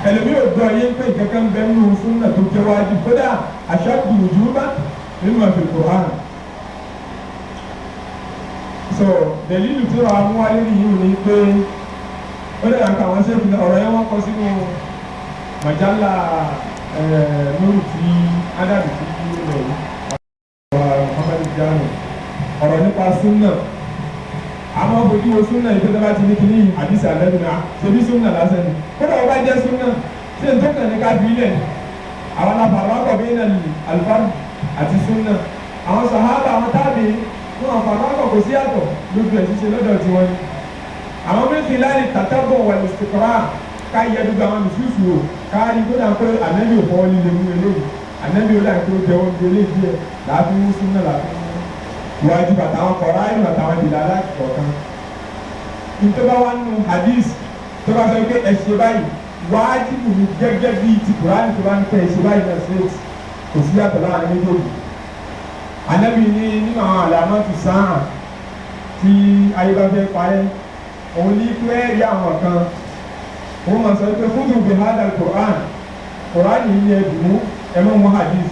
Ẹlòmí ò gbọ́ yé pé kankan bẹ́ẹ̀ nínú súnà tó jẹ́ wájú, kódà ashaddu wujuban mimma fil Qur'an. So dalilu tí wàá mú wálé nìyí ni pé ó lè ràn àwọn sẹ́fù ọ̀rọ̀ yẹn wọ́n kọ sínú majalla lórí tí ádàbí tí ó lọ yìí, ọ̀rọ̀ Muhammadu Jami, ọ̀rọ̀ nípa súnà. Àmọ́ fojú wo súnà yìí tó bá ti ní kíní àdìsí àlẹ́bí náà ṣebí súnà lásán ni. Kódà wọ́n bá jẹ́ súnà, ṣé n tó kàn ní ká fi ilẹ̀ ni àwọn afárá bí iná alifáàdì àti súnà. Àwọn sàhábà, àwọn tábì wọn àfàrà kò sí àtọ̀ lójú ẹ̀ ṣíṣe lọ́dọ̀ tiwọn ni. Àwọn méjì láti tàtàbọ̀ wal istiqra, ká yẹ gbogbo àwọn nùsùsù o, kárí tó dà pé ànábì ò fọwọ́ líle mú eléyìí, ànábì ó dà pé ó jẹ́wọ́ ju eléyìí díẹ̀, làá fi mú súnà, làá fi mú ìwájú bàtà àwọn kọ̀ọ̀rọ̀ ayé bàtà àwọn ìlà alákọ̀ọ̀kan. Nítorí wá nínú hadith tó bá sọ pé ẹ ṣe báyìí, wájibu ni gẹ́gẹ́ bíi ti Kùránì tó bá ń tẹ ẹ ṣe báyìí náà straight, kò sí yàtọ̀ láàrin méjèèjì. Ànábì ní nínú àwọn àlàmọ́tù sáà tí ayé bá fẹ́ parẹ́, òun ní pé rí àwọn kan wọ́n máa sọ pé khudhu bi hadha al-Qur'an, Qur'an yìí ní ẹ̀dùnmú, ẹ mọ́ mú hadith.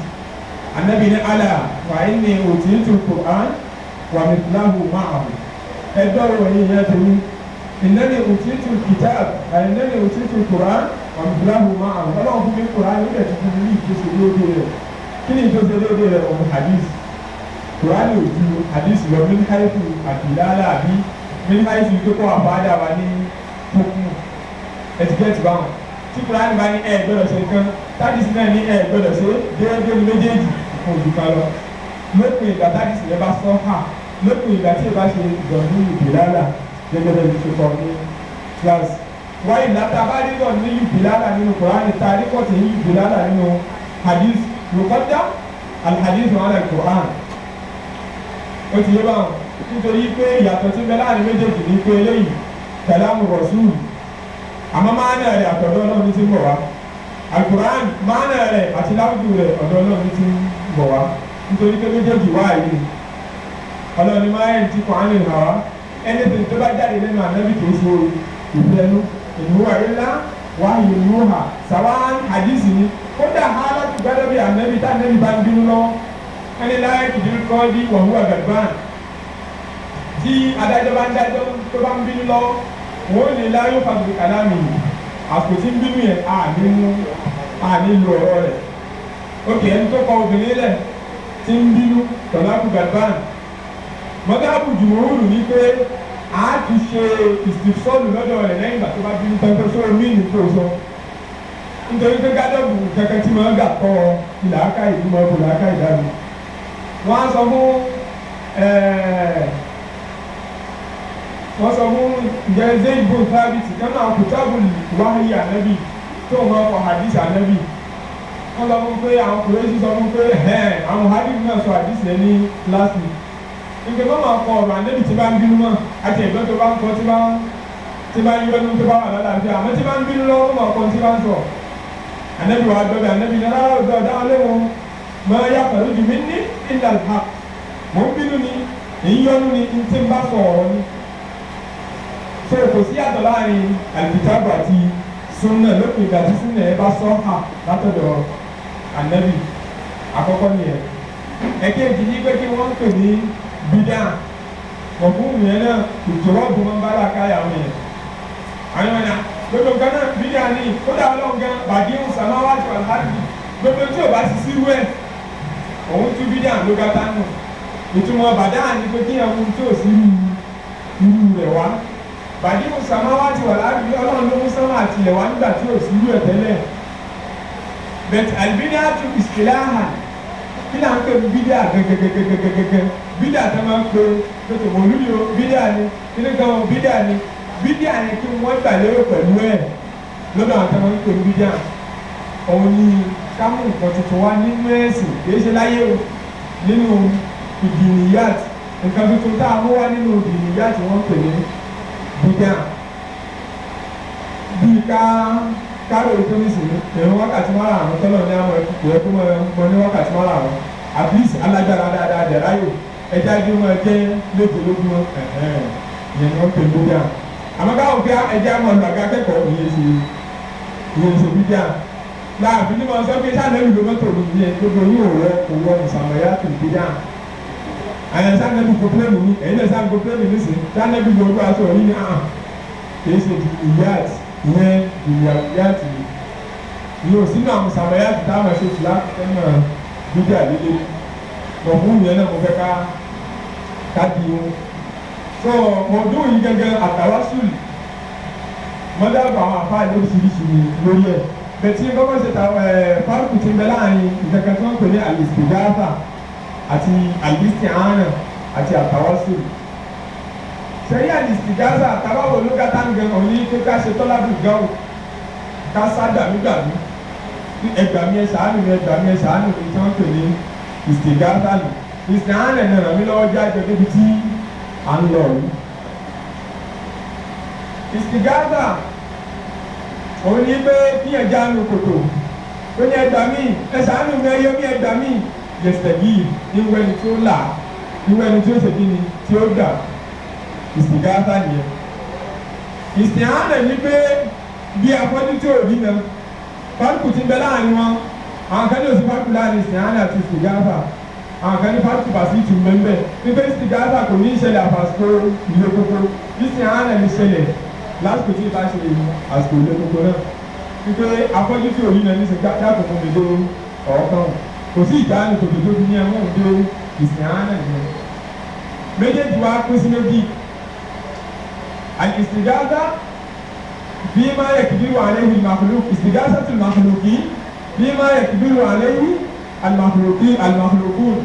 Ànábì ní ala fa inni utitu al-Qur'an wa mithlahu ma'ahu. Ẹjọ́ ìròyìn yẹn ti ní innani utitu al-kitab, innani utitu al-Qur'an wa mithlahu ma'ahu. Ọlọ́run fún mi Qur'an nígbà tí fún mi ní ìtòsí déédéé rẹ̀. Kí ni ìtòsí déédéé rẹ̀? Òun hadith. Qur'an ò ju hadith lọ min haythu àdìlálà àbí min haythu tó kọ́ àbáadà wa ní tókùn ẹtìkẹ́tì báwọn. Tí Qur'an bá ní ẹ gbọ́dọ̀ ṣe nǹkan, tádìsí náà ní ẹ gbọ́dọ̀ ṣe, déédéé ní méjèèjì, fún ojú kan lọ, lópin ìgbà tádìsí yẹn bá sọ hà, lópin ìgbà tí ì bá ṣe ìdọ̀nú ìbílálà gẹ́gẹ́ bẹ́ẹ̀ ti ṣe kọ́ ní class wáyé látà bá rí lọ ní ìbílálà nínú Qur'an, ta rí kọ́ tí ní ìbílálà nínú hadith, yuqaddam al-hadith ala al-Qur'an. Ó ti yé báwọn, nítorí pé ìyàtọ̀ tí ń bẹ láàrin méjèèjì ní pé eléyìí kalamu rasul, àmọ́ máàna rẹ̀ àtọ̀dọ̀ Ọlọ́run ní ti ń bọ̀ wá. Alukur'an, máàna rẹ̀ àti láwùjọ rẹ̀, ọ̀dọ̀ Ọlọ́run ní ti ń bọ̀ wá. Nítorí pé méjèèjì wá yìí, Ọlọ́run ní máa ń ti kọ́ ánì hàwá, anything tó bá jáde nínú ànábì kìí ṣe ìfẹ́nu, in huwa illa wahyun yuha, sàwọn hadisi ni. Kódà hálàtú gbọ́dọ̀ bí ànábì tá ànábì bá ń bínú lọ́wọ́, ẹni láyé kìdí kọ́ bí wa huwa gadban, tí adájọ́ bá ń dájọ́ tó bá ń bínú lọ́wọ́, wọ́n lè láyé fàgbé kàlámì. Àsìkò tí ń bínú yẹn, àní mú, àní lu ọ̀rọ̀ rẹ̀. Ókè, ẹni tó kọ obìnrin lẹ̀ tí ń bínú, tọ̀láàkù gadban, mọ́tàbù jùmọ̀rù ní pé a ti ṣe ìsìsọ́ọ̀lù lọ́dọ̀ rẹ̀ lẹ́yìn ìgbà tó bá bínú tán, pé sóò mí ní kó sọ, nítorí pé gádọ́bù kankan tí máa ń gà kọ́ ìlàákà ìdúmọ̀ ọkọ̀ làákà ìdáni. Wọ́n á sọ fún wọ́n sọ fún ǹjẹ́ Zayd bun Thabit kan náà, kùtàbù wáyé ànábì tó máa kọ hadith ànábì. Wọ́n sọ fún pé àwọn Kùrẹ́ṣì sọ fún pé àwọn hadith náà sọ hadith yẹn ní last week, nígbà má máa kọ ọ̀rọ̀ ànábì tí bá ń bínú mọ́, àti ẹ̀gbọ́n tó bá ń kọ tí bá ń yọnu, tó bá wà lálàáfíà, àmọ́ tí bá ń bínú lọ́wọ́, máa kọ tí bá ń sọ. Ànábì wà gbọ́dọ̀, ànábì ní rárá, ọ̀dọ̀ ọ̀dọ̀ léwọn máa yá pẹ̀lú jù mí ní illa al-haq. Mò ń bínú ni, ń yọnu ni, ń tí ń bá sọ ọ̀rọ̀ ni. So kò sí yàtọ̀ láàrin alkitabu àti sunna lópin ìgbà tí sunna yẹn bá sọ hà látọ̀dọ̀ ànábì. Àkọ́kọ́ nìyẹn. Ẹ̀kejì ní pé kí wọ́n ń pè ní bídà mọ̀fún yẹn náà, ìjọba máa ń bá làákàyà àwọn yẹn. Àwọn yẹn náà, gbogbo nǹkan náà bídà ní. Kódà Ọlọ́run gan badi'u samawati wal ardi, gbogbo tí o bá ti sí wẹ̀, òun tún bídà ló gata nù. Ìtumọ̀ bàdá ni pé kíyàn mú tí ò sí irú rẹ̀ wá. Badi'u samawati wal ardi, Ọlọ́run ló mú sánmà àti ilẹ̀ wá nígbà tí ò sí irú ẹ̀ tẹ́lẹ̀. Bẹ̀t al-bid'atu istilahan, kí là ń pè ní bídà gẹ́gẹ́gẹ́gẹ́gẹ́gẹ́? Bídà tó máa ń pè pètè mọ̀lúdi o, bídà ni kíní kan o, bídà ni. Bídà ni kí wọ́n gbà lérò pẹ̀lú ẹ̀ lọ́dọ̀ àwọn tó máa ń pè ní bídà? Òun ni ká mú nǹkan tuntun wá nínú ẹ̀sìn, kìí ṣe láyé o, nínú ìdìníyàt. Nǹkan tuntun tá a mú wá nínú ìdìníyàt, wọ́n pè ní bídà. Bíi ká kárò ètò nísìnyí, ìrun wákàtí 5 tọ́lọ̀ ní àwọn ìyẹn kó mọ ní wákàtí 5, at least alágbára dáadáa dẹ̀ráyò, ẹja bí wọn jẹ́ 7 lójúmọ́, ìyẹn ni wọ́n pè ní bídà. Àmọ́ káwọn fi ẹja mọ̀ lọ àga akẹ́kọ̀ọ́, ìyẹn ṣe Ìyẹn ṣe bídíà. Láàfin ní ma sọ pé sànẹ́bì ló mọ́tò ní ìyẹn gbogbo yín ò wọ kò wọ mùsàmọ́yá tó bídíà. Àyàn sànẹ́bì kò pẹ́ẹ́mù ní ẹ̀yin náà sànẹ́bì kò pẹ́ẹ́mù ní sìn sànẹ́bì ló gbọ́ aṣọ yìí ní àhàn. Kìí ṣe ìyáàtì ìyẹn ìyáàtì yìí ò sínú àwọn mùsàmọ́yá tó táwọn ṣe tìlá fẹ́mọ̀ bídíà lélẹ̀. Mọ̀fún yẹn náà mo fẹ́ ká di wọn. So mọ̀dún yìí gẹ́gẹ́ àtàwásùlì mọ́dàbọ̀ àwọn àfáà lóríṣiríṣi lórí ẹ̀. Bẹ̀tí kọ́kọ́ ṣe ta fárúkù ti ń bẹ láàrin ìkankan tí wọ́n pè ní àlìsìgáàfà àti àlìsìáhánà àti àtàwásùlì. Sẹ́yìn àlìsìgáàfà tàbáwò ló gàtá ń gan òní pé ká ṣe tọ́lábù gáwò ká sá gbàmígbàmí ẹgbàmí ẹ ṣàánú mi ẹgbàmí ẹ ṣàánú mi tí wọ́n pè ní ìsìgáàfà nù. Ìsìáhánà náà ràn mí lọ́wọ́ jáde débi tí à ń lọ yìí. Ìsìgáàfà òun ní pé kí ẹ jánu kòtò ó ní ẹgbà mí ẹ ṣàánú mi ẹyọ mí ẹgbà mí yẹsẹ̀gì ìwé ẹni tí ó là ìwé ẹni tí ó ṣe kíni tí ó gbà. Ìsìgáàfà nìyẹn. Ìsìáhánà ní pé bí afọ́jú tí ò rí náà fárúkù ti ń bẹ láàrin wọn. Àwọn kan ní òsì fárúkù láàrin ìsìáhánà àti ìsìgáàfà. Àwọn kan ní fárúkù bàṣí tù mẹ́mbẹ́ wípé ìsìgáàfà kò ní ìṣẹ̀lẹ̀ àfàsíkò ìlú kókó. Ìsìáhánà ní ṣẹlẹ̀ lásìkò tí ìbá ṣe àsìkò ìlú kókó náà wípé afọ́jú tí ò rí náà ní dáàbò fún mi dé ọ̀ọ́kàn kò sí ìdáhùn kòtò tó fi ní ẹmú dé ìsìáhánà nìyẹn. Méjèèjì wá pín sí méjì. Àìsìgáàfà bima yakdiru alayhi al-makhluq istighathatu al-makhluqin bima yakdiru alayhi al-makhluqin al-makhluqun.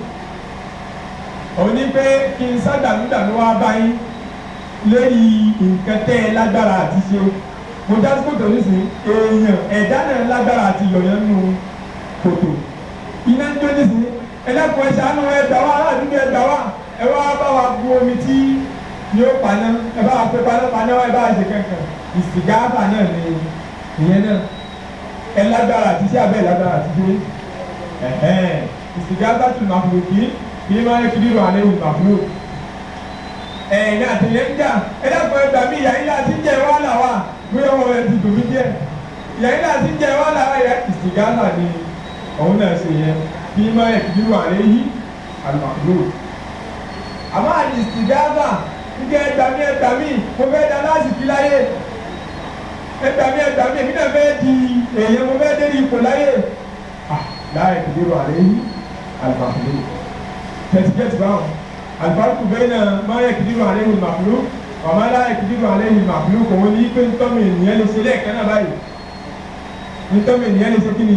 Òun ní pé kí n sá dànùdànù wá báyìí lórí nǹkan tẹ́ ẹ lágbára àti ṣe. Mo já sí kòtò nísìnyí èèyàn ẹ̀dá náà lágbára àti yọ̀yàn nù kòtò. Iná ń jó nísìnyí ẹlẹ́kùn ẹ ṣàánú ẹ gbà wá aládùúgbò ẹ gbà wá ẹ wá bá wa bu omi tí yóò paná ẹ bá wa pé paná paná ẹ bá wa ṣe kankan. Ìsìgáàfà náà ni ìyẹn náà ẹ lágbára àti ṣe abẹ́ lágbára àti ṣe ẹ̀hẹ́n. Ìsìgáàfà tún màfúlùkì kí ni máa ń kiri rò alẹ́ ìmàfúlù ẹ̀yìn àtẹ̀yẹ ń jà ẹ dákun ẹ gbà mí ìyá yín láti ń jẹ wàhálà wa bóyá wọn ẹ ti dùn mí díẹ̀ ìyá yín láti ń jẹ wàhálà wa yẹ. Ìsìgáàfà ni òun náà ṣe yẹn kí ni máa ń kiri rò alẹ́ yìí àlùmàfúlù. Àmọ́ àti ìsìgáàfà ń jẹ́ ẹ gbà mí ẹ gbà mí mo fẹ́ da láàsìkí láyé ẹgbàmí ẹgbàmí èmi náà fẹ́ di èèyàn mo fẹ́ dé ní ipò láyé. Láyé kìdírò àlẹ́ yìí àlùmàfúlù tẹ̀síkẹ́tì báwọn àlùbáríkù bẹ́ẹ̀ náà máa yẹ kìdírò àlẹ́ yìí màfúlù ọ̀má láyé kìdírò àlẹ́ yìí màfúlù kò wọ́n ní pé ntọ́mi ènìyàn lè ṣe lẹ́ẹ̀kan náà báyìí ntọ́mi ènìyàn lè ṣe kíni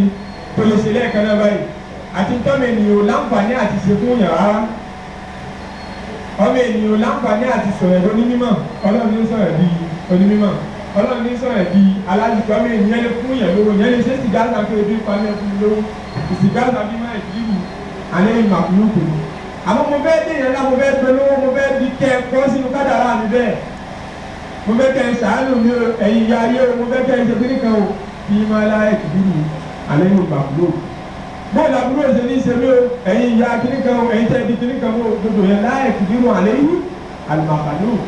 tó lè ṣe lẹ́ẹ̀kan náà báyìí àti ntọ́mi ènìyàn ò láǹfààní àti ṣe fún yàrá rárá. Ọmọ ènìyàn ò láǹfààní àti sọ̀rọ̀ ẹ̀dọ́ onímọ̀. Ọlọ́run ní sọ̀rọ̀ bí onímọ̀. Ọlọ́run ní sọ̀rọ̀ bí alájùkọ. Ọmọ ènìyàn lè fún yàn lówó yẹn lè ṣe sìgáàsà pé ebi pa mí ẹfún mi lówó sìgáàsà bí má ìdílù alẹ́ ìmàkúlùkù ni. Àmọ́ mo fẹ́ dé yẹn lá mo fẹ́ dolówó mo fẹ́ di kẹ́ ẹ kọ́ sínú kádàrá mi bẹ́ẹ̀ mo fẹ́ kẹ́ ẹ ṣàánú mi o ẹ̀yin ìyá ayé o mo fẹ́ kẹ́ ẹ ṣe kíní kan o bí má láyé ìdílù alẹ́ ìmàkúlùkù. Bóòlù àbúrò ṣe ní ṣe mí o ẹ̀yin ìyá kíní kan o ẹ̀yin tẹ́ di kíní kan o gbogbo yẹn láyé ìdílù alẹ́ ìmàkúlùkù.